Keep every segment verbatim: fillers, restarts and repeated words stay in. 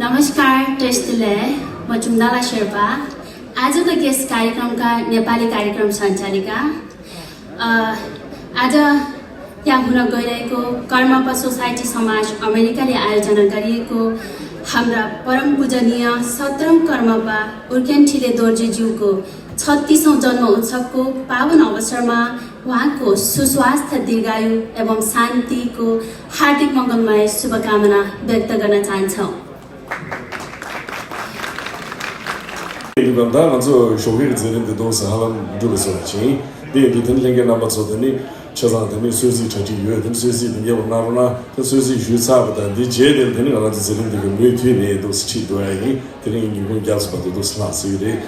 नमस्कार, टेस्ट ले, म चुम्दाला शेर्पा। आजको यस कार्यक्रमका नेपाली कार्यक्रम सञ्चालिका, अ, आज यहाँ हुन गइरहेको कर्मपा सोसाइटी समाज अमेरिकाले आयोजना गरिएको हाम्रा परम पूजनीय सत्रौँ कर्मपा उर्केन्ठिले दोर्जेज्यूको छत्तिसौँ जन्म उत्सवको पावन अवसरमा उहाँको सुस्वास्थ्य, दीर्घायु एवं शान्तिको हार्दिक मङ्गलमय शुभकामना व्यक्त गर्न चाहन्छौँ। ཡིན་པ་ད་ང་ཚོ་ཞོགས་ཀའི་མཛད་རིམ་འདི་ཏོག་ཙམ་ཧ་ལམ་འགྲུབ་པའི་བཟོ་འདྲ་ཅིག་ཡིན། འདི་ཡིན་དུས་དེ་ནི་ལྷན་རྒྱས་རྣམ་པ་ཚོ་དེ་ནི་ཆ་ཚང་དེ་ནི་གསོལ་ཚིགས་གྲ་སྒྲིག་ཡོད། དེ་ནི་གསོལ་ཚིགས་དེ་འགྱེད་པར་གནང་རོགས་གནང་། དེ་གསོལ་ཚིགས་ཞུས་ཚར་བ་དང་འདི་རྗེས་དེ་དེ་ནི་ང་རང་ཚོ་མཛད་རིམ་འདི་གི་མུ་མཐུད་ནས་ཏོག་ཙམ་ཁྲིད་འགྲོ་ཡ་ཡིན། དེ་རིང་ཉིན་གུང་བརྒྱ་ཙམ་བར་དུ་ཏོག་ཙམ་ལྷག་ཟིན་གྱི་རེད།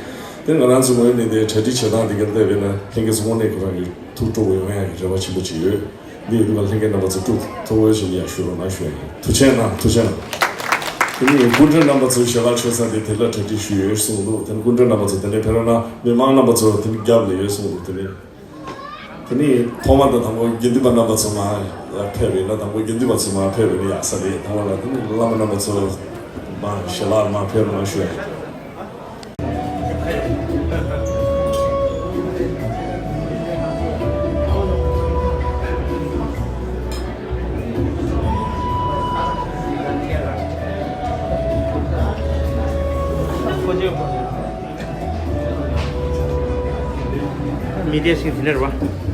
དེ་ང་རང་ཚོ་ངོས་ནས་དེ་གྲ་སྒྲིག་བྱེད་སྟངས་དེ་ག་འདྲ་བས་ན་ལྷན་རྒྱས་ཚོ་དངོས་གནས་ཁོ་རང་གི་ཐུགས་སྤྲོ་པོ་ཡོང་ཡ་གི་རེ་བ་ཆེན་པོ་ཅིག་ཡོད། འདི་ཡིན་དུས་ལྷན་རྒྱས་རྣམ་པ་ཚོ་ཐུགས་ཐུགས་འོས་ཤིག་ཡང་ཞུ་རོགས་གནང་ཞུ་ཡ་ཡིན། ཐུགས་རྗེ་གནང་། ཐུགས་རྗེ་གནང་། དེ་ནས་སྐུ་མགྲོན་རྣམ་པ་ཚོས་ཞལ་ལག་མཆོད་ས་དེ་དེ་ལ་གྲ་སྒྲིག་ཞུས་ཡོད་གསུངས་འདུག་དེ་ནས་སྐུ་མགྲོན་རྣམ་པ་ཚོ་དེ་ནས་ཕེབས་རོགས་གནང་། མི་མང་རྣམ་པ་ཚོ་དེ་ནས་རྒྱབ་ལ་ཡོད་གསུངས་འདུག་དེ་ནས་དེ་ནས་ཐོག་མ་དང་དང་པོ་དགེ་འདུན་པ་རྣམ་པ་ཚོ་མར་ཕེབས་པ་ཡིན་ན། དང་པོ་དགེ་འདུན་པ་ཚོ་མར་ཕེབས་པ་ཡིན་ན་ཡག་ས་རེད། དང་པོ་ལ་དེ་ནས་བླ་མ་རྣམ་པ་ཚོ་མར་ཞལ་ལག་མར་ཕེབས་རོགས་གནང་ཞུ་ཡ་ཡིན། མི་དེ་ཞིག་དེ་འདྲ་རེད་པ།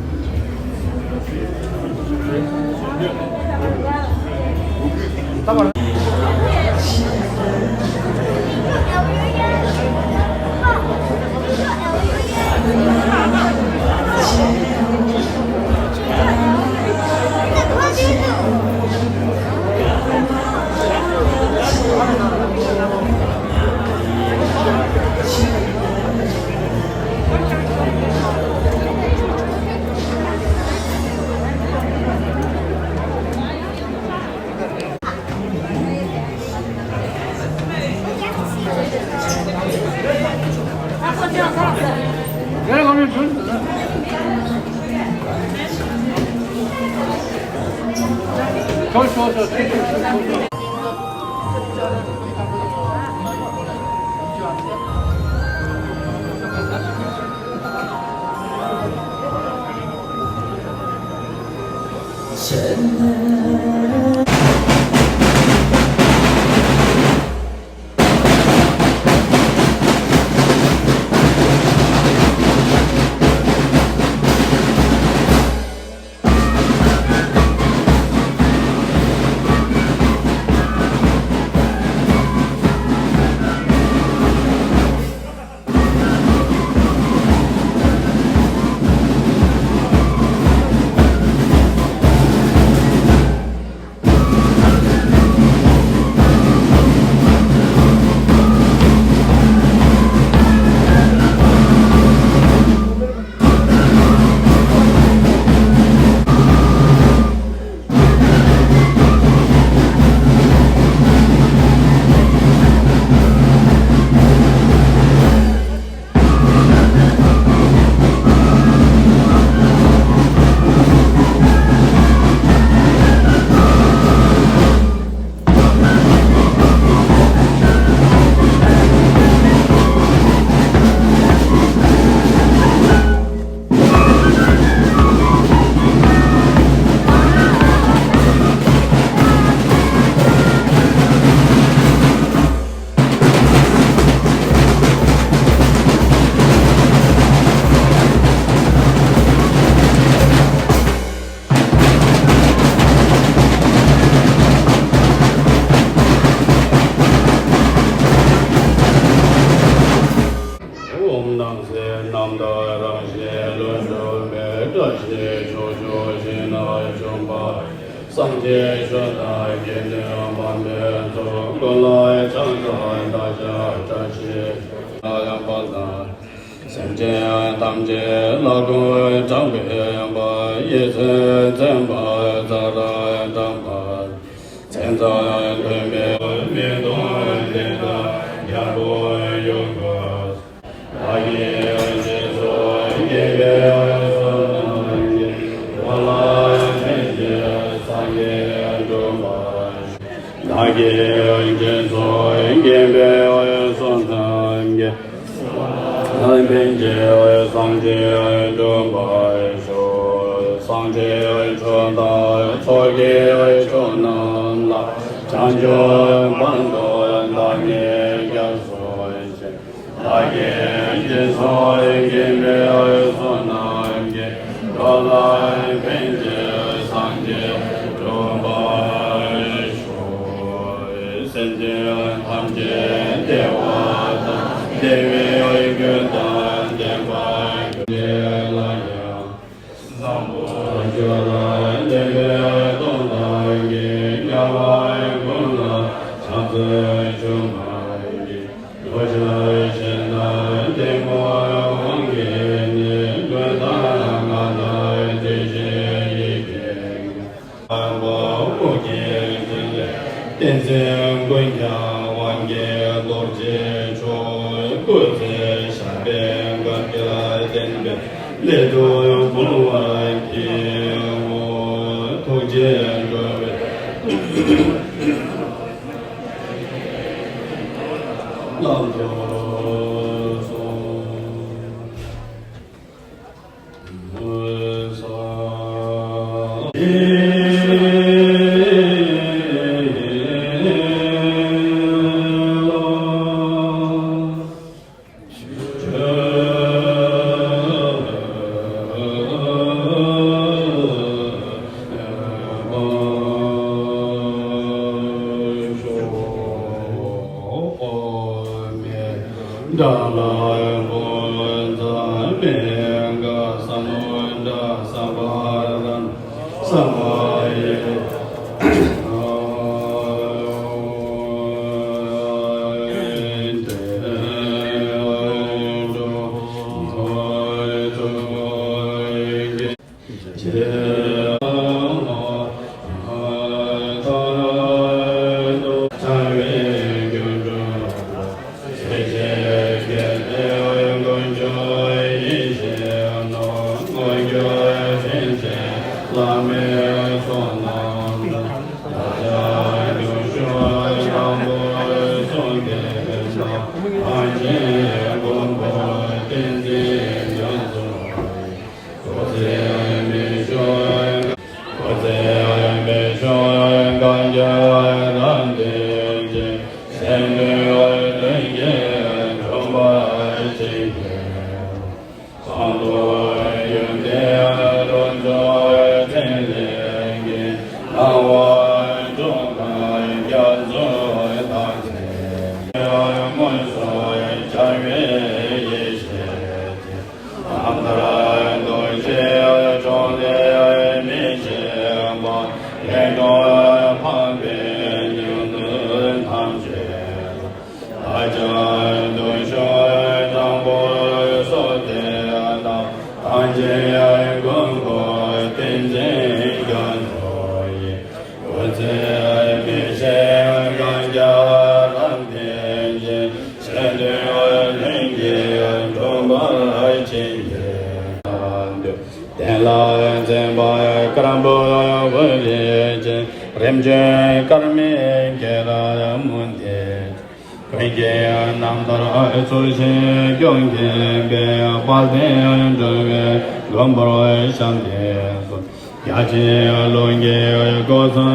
རྣམ་དག་རང་བཞིན་ལུས་འགྲོ་བའི་བཀྲ་ཤིས་ཕྱོགས་བཅུ་ཞིང་ན་བྱུང་བ། སངས་རྒྱས་ཆོས་དང་དགེ་འདུན་དམངས་ཕན་ཚོགས། ཀུན་ལ་ཕྱག་འཚལ་བདག་ཅག་བཀྲ་ཤིས་ཡོན་པ་དང་། སེམས་ཅན་ཐམས་ཅད་ལ་གུས་དྲག་པའི་ཡོན་པ། ཡིད་སེམས་མཚན་པ་ཙ་ར་དྲག་པ། མཚན་རྩ་མཐུན་པའི་མི་གཏོང་དེ་དག་རྒྱལ་པོ་ཡོངས་བཀོད། བདག་གིས་སྦྱིན་སོགས་དགེ་བའི་བསོད་ནམས་ཀྱིས། འགྲོ་ལ་ཕན་ཕྱིར་སངས་རྒྱས་འགྲུབ་པར་ཤོག། བདག་གིས་སྦྱིན་སོགས་དགེ་བའི་བསོད་ནམས་ཀྱིས། ཕན་ཕྱིར་སངས་རྒྱས་འགྲུབ་པར་ཤོག། སངས་རྒྱས་ཆོས་དང་ཚོགས་ཀྱི་མཆོག་རྣམས་ལ། བྱང་ཆུབ་བར་དུ་བདག་ནི་སྐྱབས་སུ་མཆི། བདག་གིས་སྦྱིན་སོགས་དགེ་བའི་བསོད་ནམས་ཀྱིས། འགྲོ་ལ་ཕན་ཕྱིར་སངས་རྒྱས་འགྲུབ་པར་ཤོག། སེམས་ཅན་ཐམས་ཅད་བདེ་བ་དང་བདེ་བའི་རྒྱུ་དང་ལྡན་པར་གྱུར་ཅིག་ལ་ཡང་། བཟང་པོར་གྱུར་ལྡན་པའི་སྟོབས་དང་གིས། དམྱལ་བ་ཀུན་ལ་ཕྱག་འཚལ་མཆོད་པར་བགྱི། འདོད་ཆགས་ཞེ་སྡང་གཏི་མུག་དབང་གིས་ནི། ཀུན་ལྟར་ང་རྒྱལ་དྲི་ཞིམ་ཡིད་ཀྱིས་ཀྱང་། དབང་པོ་དབུགས་ཀྱི་ཕྲིན་ལས་བསྟན་འཛིན་ཀུན་ཀྱང་དབང་གི་སྟོབས་ཀྱིས་ཕྱུག། སྐུ་ཚེ་ཞབས་པད་བསྐལ་བརྒྱར་བརྟན་པའི་སླད་དུ་འབུལ་བར་བགྱིའོ། ཐུགས་རྗེས་འགྲོ་བའི་བླང་དོར་སོགས། དགྲ་ལ་ཕོག་འཛད་མི་དགའ། བསམ་མནོ་དགྲ་བསམ་པ་རང་བསམ་པ་ཡི། རྣམ་ཐར་རྡོ་རྗེ་འཕྲིན་ལས་མི་ཕྱེད་པ། ལས་དང་འཕགས་པའི་ཉམས་ལེན་ཐམས་ཅད། བདག་ཅག་གདུལ་བྱ་དྲང་པོར་གཟིགས་ཏེ་ན། ཐམས་ཅད་ཀུན་འཁོར་ཏིང་འཛིན་རྒྱ་མཚོ་ཡི། སྐུ་ཚེ་མི་ཤིགས་གང་རྒྱ་རབ་བརྟན་ཅིང་། ཆེས་མཐོའི་ལྷུན་གྱིས་གྲུབ་པར་བྱིན་གྱིས་བརླབ་ཏུ། བསྟན་ལ་མཛད་པ་དཀར་པོ་འོད་རིས་ཅན། རིམ་བྱོན་སྐར་མའི་སྐེད་རབ་མུ་ཏིག་ཀུན་གྱི་རྣམ་ཐར་ཚུལ་བཞིན་སྐྱོང་མཁན་པའི། དཔལ་ལྡན་འགྲོ་བའི་མགོན་པོར་ཕྱག་འཚལ་ལོ། རྒྱ་ཆེའི་ཀློང་གི་སྒོ་གསུམ་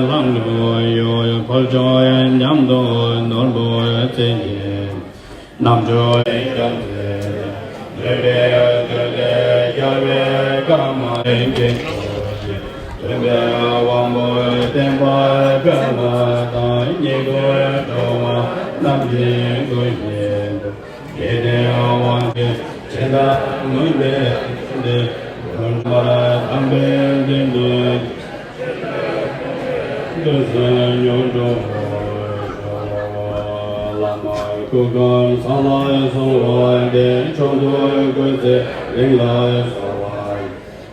ལམ་ལུགས་ཡོད། འཁོར་ཕྱོགས་མཉམ་དུ་ནོར་བུ་རྩེ་གཅིག་རྣམ་འཕྲུལ་རྒྱལ་མཚན། འདུས་པའི་མདུན་ལས་རྒྱལ་བའི་བཀའ་མ་ཡིན་གྱི། སྟོན་པའི་དབང་པོ་བསྟན་པ་སྤེལ་བ་དང་། སྙིགས་དུས་འགྲོ་བ་རྣམས་ཀྱི་སྐུ་བཞིན་དུ། དེ་ནས་དབང་གི་ཆེ་ད་མུན་པའི་དེ་ཀུན་པར་དམ་པའི་དེ་ནི་འདོད་སེམས་མྱུར་འགྲུབ་བླ་མ་སྐུ་ཁམས་བཟང་ལ་སོགས་པ་དེ་མཆོག་ཏུ་བཀུར་ཚེ་རིང་ལ་སོགས་པ།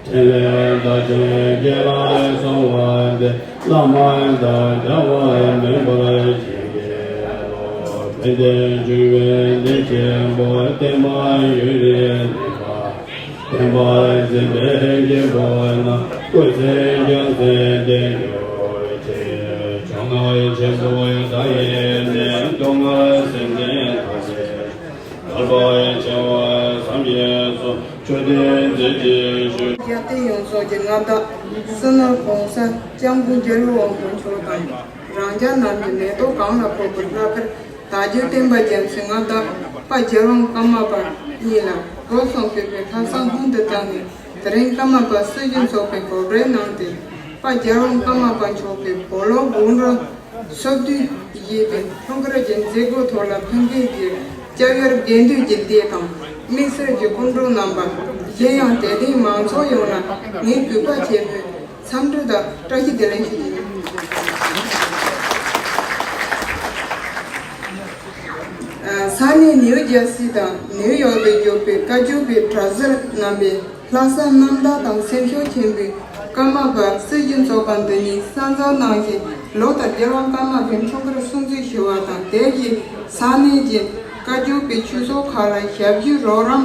ཕྲིན་ལས་མཐར་ཕྱིན་རྒྱས་ལ་སོགས་པ་སྟེ། བླ་མ་དང་འདྲ་བར་མེད་པར་བྱིན་གྱིས་རློབས། ཕན་བདེ་འབྱུང་བའི་གནས་ཆེན་པོ། བསྟན་པ་ཡུན་རིང་གནས་པ། བསྟན་པ་འཛིན་པའི་མགོན་པོ་རྣམས། སྐུ་ཚེ་རྒྱ་མཚོའི་བརྟན་གྱུར་ཅིག། ཕྱོགས་སྔ་ཆེན་པོ་མདའ་ཡི་གནས། མདོ་སྔ་སེམས་ཅན་ཐམས་ཅད། ཐར་པའི་ཆེ་བ་བསམ་ཡས་སོ། མཆོད་རྟེན་མཛེས་བརྗིད་ཞུ། རྒྱལ་བསྟན་ཡོངས་རྫོགས་ཀྱི་མངའ་བདག་སྤྱི་ནོར་༸གོང་ས་༸སྐྱབས་མགོན་རྒྱལ་བའི་དབང་པོ་མཆོག་དང་། རང་རྒྱལ་རྣམས་ཀྱི་མེ་ཏོག་གང་ལ་ཕོག་པའི་བླ་སྤྲུལ་བདག་རྒྱུད་བསྟན་པ་རྒྱ་མཚོའི་མངའ་བདག་དཔལ་རྒྱལ་དབང་ཀརྨ་པ་ཉིད་ལ་སྒོ་གསུམ་གུས་པས་ལྷག་བསམ་ལྷུན་དུ་བརྩམས་ནས། དེ་རིང་ཀརྨ་པ་སྲོལ་རྒྱུན་ཚོགས་པས་གོ་སྒྲིག་གནང་སྟེ། དཔལ་རྒྱལ་དབང་ཀརྨ་པ་མཆོག་གི་དགུང་ལོ་དགུང་གྲངས་སོ་བདུན་བཞེས་པའི་འཁྲུངས་སྐར་གྱི་མཛད་སྒོའི་ཐོག་ལ་ཕེབས་མཁན་གྱི་སྐྱབས་ཡུལ་དགེ་འདུན་གྱི་སྡེ་དང་། དམིགས་བསལ་གྱི་སྐུ་མགྲོན་རྣམ་པ། གཞན་ཡང་དད་ལྡན་མང་ཚོགས་ཡོངས་ལ་ངས་གུས་པ་ཆེན་པོས་འཚམས་འདྲི་དང་བཀྲ་ཤིས་བདེ་ལེགས་ཞུ་རྒྱུ་ཡིན། ས་གནས་ནིའུ་ཇར་སི་དང་ནིའུ་ཡོག་ཏུ་བཞུགས་པའི་བཀའ་བརྒྱུད་པའི་གྲྭ་ཟུར་རྣམ་པས། ལྷག་བསམ་རྣམ་དག་དང་སེམས་ཤུགས་ཆེན་པོས་ཀརྨ་པ་སྲོལ་རྒྱུན་ཚོགས་པ་འདི་ཉིད་གསར་འཛུགས་གནང་ཞིང་། ལོ་ལྟར་རྒྱལ་དབང་ཀརྨ་པའི་འཁྲུངས་སྐར་སྲུང་བརྩི་ཞུ་བ་དང་། དེ་བཞིན་ས་གནས་ཀྱི་བཀའ་བརྒྱུད་པའི་ཆོས་ཚོགས་ཁག་ལ་ཞབས་ཞུའི་རོགས་རམ་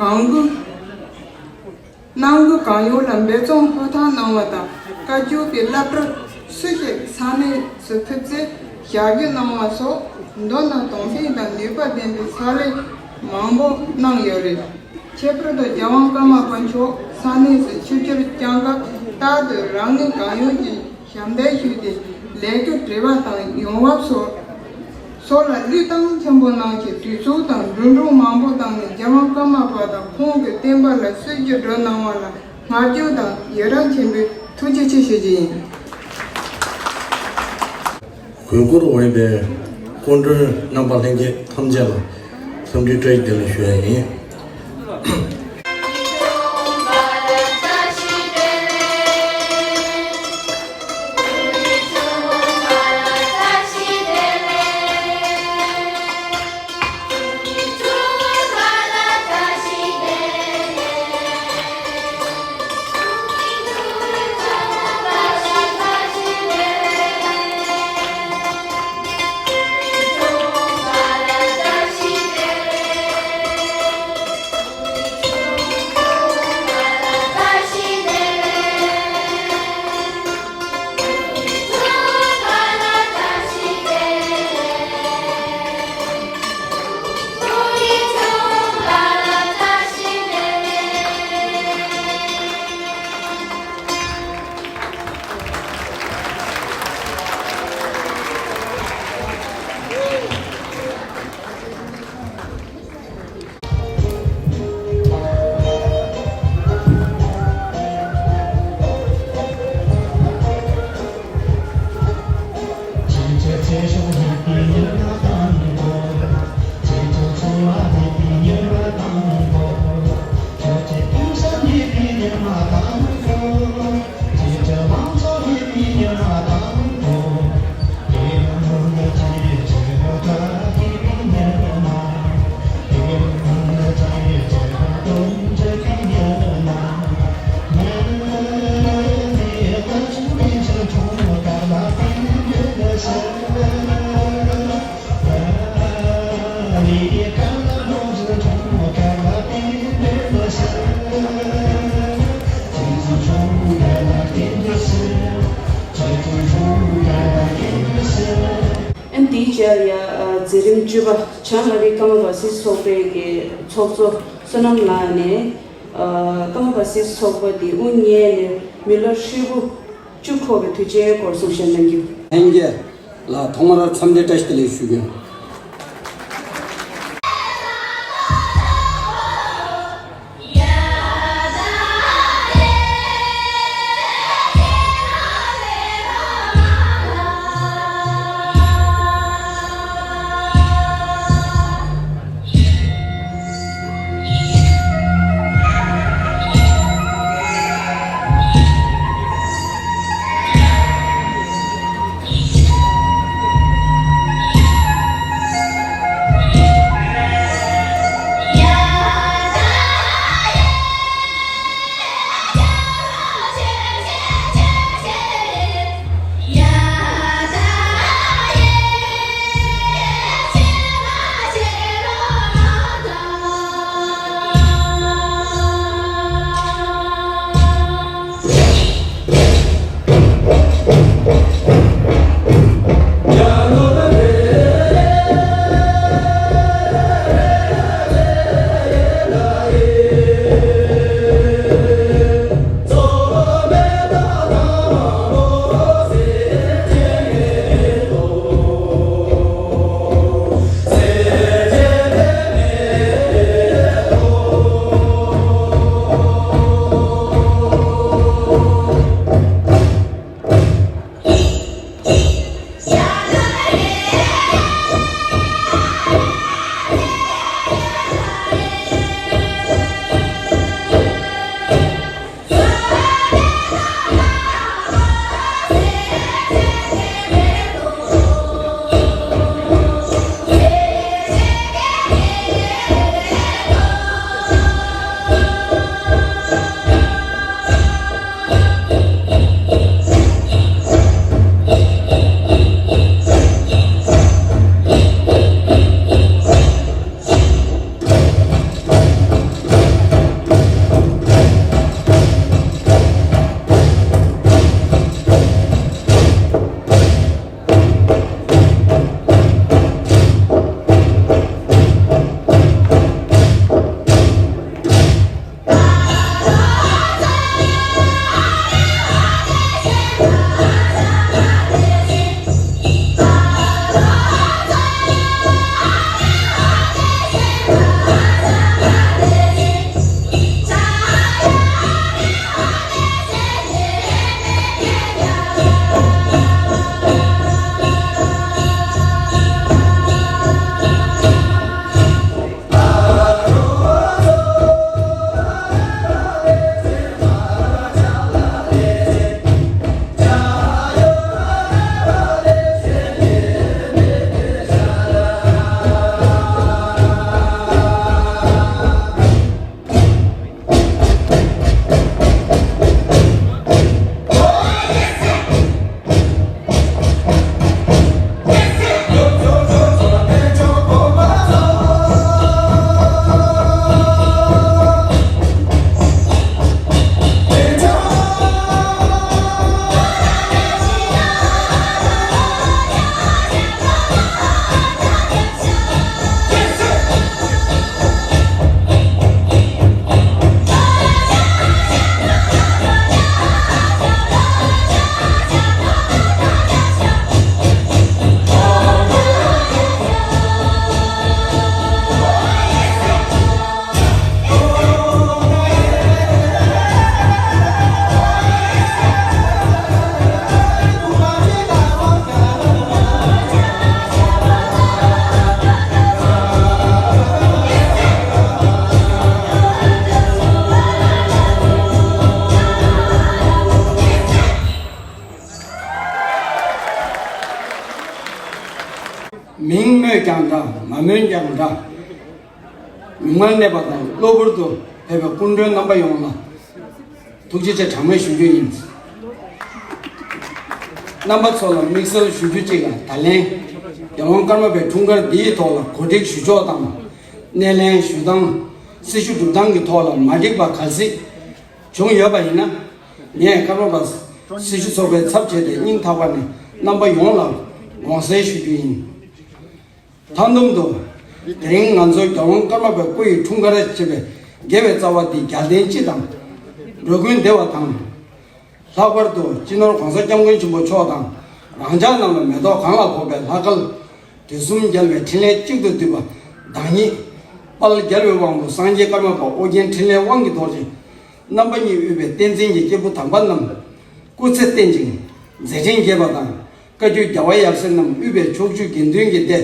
གང་དགོས་གནང་དགོས་གང་ཡོད་ལ་འབད་བརྩོན་ཧུར་ཐག་གནང་བ་དང་། བཀའ་བརྒྱུད་པའི་བླ་སྤྲུལ་སུ་ཞིག་ས་གནས་སུ་ཕེབས་ཚེ་ཞབས་ཞུ་གནང་བ་སོགས། མདོར་ན་གདོང་ལེན་དང་ནུས་པ་ལྡན་པའི་ཕྱག་ལས་མང་པོ་གནང་ཡོད་རེད། ཁྱད་པར་དུ་རྒྱལ་དབང་ཀརྨ་པ་མཆོག་ས་གནས་སུ་ཆིབས་བསྒྱུར་བསྐྱངས་སྐབས། རྟག་ཏུ་རང་ངོས་གང་ཡོང་གིས་ཞབས་འདེགས་ཞུས་ཏེ། ལས་ཀའི་བྲེལ་བ་དང་ཡོང་འབབ་སོགས་སོགས་ལ་བློས་གཏོང་ཆེན་པོ་གནང་ཞིང་། དུས་ཚོད་དང་འགྲོ་གྲོན་མང་པོ་བཏང་ནས་རྒྱལ་དབང་ཀརྨ་པ་དང་ཁོང་གི་བསྟན་པ་ལ་སྲོལ་རྒྱུན་སྒྲུབ་གནང་བ་ལ་བསྔགས་བརྗོད་དང་ཡི་རང་ཆེན་པོས་ཐུགས་རྗེ་ཆེ་ཞུ་རྒྱུ་ཡིན། གུས་བཀུར་འོས་པའི་སྐུ་མགྲོན་རྣམ་པ་ལྷན་རྒྱས་ཐམས་ཅད་ལ་འཚམས་འདྲི་བཀྲ་ཤིས་བདེ་ལེགས་ཞུ་ཡ་ཡིན། ཨན་དེའི་རྗེས་ལ་ཡ། མཛད་རིམ་བཅུ་པ་བྱང་ཨ་རིའི་ཀརྨ་པ་སྲིད་ཚོགས་པའི་གི་ཚོགས་གཙོ་བསོད་ནམས་ལགས་ནས། ཀརྨ་པ་སྲིད་ཚོགས་པ་དེ་དབུ་བརྙེས་ནས་མི་ལོ་ཧྲིལ་པོ་བཅུ་འཁོར་བའི་དུས་ཆེན་སྐོར་གསུང་བཤད་གནང་རྒྱུ། ལྷན་རྒྱས་ལ་ཐོག་མར་འཚམས་འདྲི་བཀྲ་ཤིས་བདེ་ལེགས་ཞུ་རྒྱུ། མོན་ཀྱང་འདྲ། མིག་སྔར་གནས་པ་དང་གློ་བུར་དུ་ཕེབས་པའི་སྐུ་མགྲོན་རྣམ་པ་ཡོངས་ལ་ཐུགས་རྗེ་ཆེ་གྲངས་མེད་ཞུ་རྒྱུ་ཡིན། རྣམ་པ་ཚོ་ལ་དམིགས་བསལ་ཞུ་རྒྱུ་གཅིག་ལ། ད་ལན་རྒྱལ་དབང་ཀརྨ་པའི་འཁྲུངས་སྐར་འདིའི་ཐོག་ལ་གོ་སྒྲིག་ཞུ་ཕྱོགས་དང་། སྣེ་ལེན་ཞུ་སྟངས། སྲི་ཞུ་སྒྲུབ་སྟངས་ཀྱི་ཐོག་ལ་མ་འགྲིག་པ་གལ་སྲིད་བྱུང་ཡོད་པ་ཡིན་ན། ངས་ཀརྨ་པ་སྲི་ཞུ་ཚོགས་པའི་ཚབ་བྱས་ཏེ་སྙིང་ཐག་པ་ནས་རྣམ་པ་ཡོངས་ལ་དགོངས་སེལ་ཞུ་རྒྱུ་ཡིན། མཐའ་སྡོམ་དུ། དེ་རིང་ང་ཚོའི་རྒྱལ་དབང་ཀརྨ་པའི་སྐུ་ཡི་འཁྲུངས་སྐར་ཞེས་པའི་དགེ་བའི་རྩ་བ་འདི་རྒྱལ་བསྟན་སྤྱི་དང་འགྲོ་ཀུན་བདེ་བ་དང་། ལྷག་པར་དུ་སྤྱི་ནོར་༸གོང་ས་༸སྐྱབས་མགོན་ཆེན་པོ་མཆོག་དང་རང་ཅག་རྣམས་ལ་མེ་ཏོག་གང་ལ་ཕོག་པའི་ལྷ་སྐལ། དུས་གསུམ་རྒྱལ་བའི་ཕྲིན་ལས་གཅིག་ཏུ་བསྡུས་པ་བདག་ཉིད། དཔལ་རྒྱལ་བའི་དབང་པོ་སངས་རྒྱས་ཀརྨ་པ་ཨོ་རྒྱན་ཕྲིན་ལས་དབང་གི་རྡོ་རྗེ་རྣམ་པ་གཉིས་དབུས་པའི་བསྟན་འཛིན་གྱི་སྐྱེས་བུ་དམ་པ་རྣམས་སྐུ་ཚེ་བརྟན་ཅིང་མཛད་འཕྲིན་རྒྱས་པ་དང་། བཀའ་བརྒྱུད་རྒྱལ་བ་ཡབ་སྲས་རྣམས་དབུས་པའི་ཕྱོགས་བཅུའི་དགེ་འདུན་གྱི་སྡེ།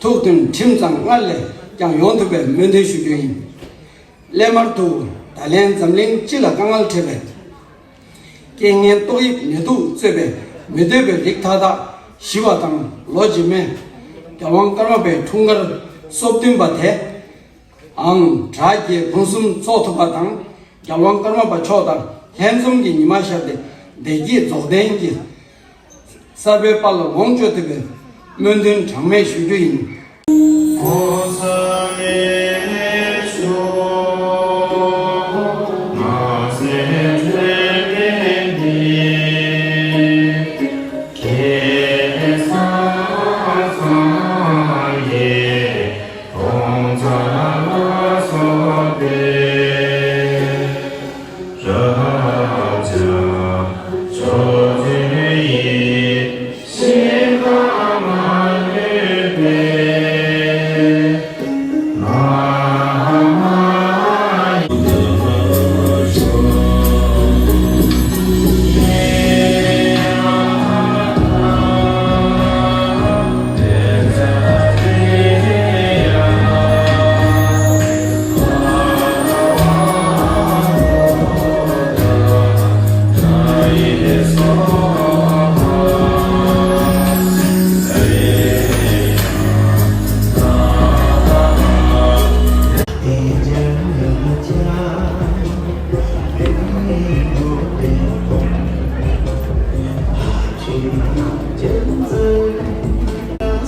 ཐུགས་མཐུན་ཁྲིམས་གཙང་སྔར་ལས་ཀྱང་ཡོང་ཐུབ་པའི་སྨོན་འདུན་ཞུ་རྒྱུ་ཡིན། སླད་མར་དུ་ད་ལན་འཛམ་གླིང་སྤྱི་ལ་དཀའ་ངལ་འཕྲད་པའི་རྐྱེན་ངན་ཏོག་དབྱིབས་ནད་དུག་གཙོས་པའི་མི་འདོད་པའི་རིགས་མཐའ་དག་ཞི་བ་དང་། ལོ་རྗེས་མའི་རྒྱལ་དབང་ཀརྨ་པའི་འཁྲུངས་སྐར་སོ་བདུན་པ་དེ་ཨང་དྲག་བརྒྱད་འབུམ་གསུམ་འཚོགས་ཐུབ་པ་དང་། རྒྱལ་དབང་ཀརྨ་པ་མཆོག་དང་ལྷན་འཛོམས་ཀྱི་ཉི་མ་ཤར་ཏེ་བདེ་སྐྱིད་རྫོགས་ལྡན་གྱི་གསར་པའི་དཔལ་ལ་ལོངས་སྤྱོད་ཐུབ་པའི་སྨོན་འདུན་གྲངས་མེད་ཞུ་རྒྱུ་ཡིན།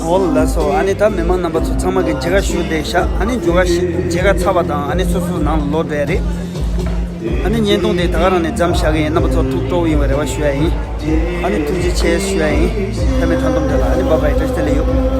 འོ་ལགས་སོ། ཨ་ནི་ད་མི་མང་རྣམ་པ་ཚོ་ཚང་མ་གི་མཇལ་ཁ་ཞུ་བསྡད་ཤག་ཨ་ནི་མཇལ་ཁ་ཞུ་མཇལ་ཁ་ཚར་བ་དང་ཨ་ནི་སོ་སོ་ནང་ལོག་བསྡད་རེད། ཨ་ནི་བརྙན་ཐུང་དེ་ད་ག་རང་ནས་མཚམས་བཞག་གི་ཡིན། རྣམ་པ་ཚོ་ཐུགས་སྤྲོ་བོ་ཡོང་བའི་རེ་བ་ཞུ་ཡ་ཡིན། ཨ་ནི་ཐུགས་རྗེ་ཆེ་ཞུ་ཡ་ཡིན། ད་མི་མཐའ་སྡོམ་དེ་ལ་ཨ་ནི་བཱའི་བཱའི། བཀྲ་ཤིས་བདེ་ལེགས་ཡོད།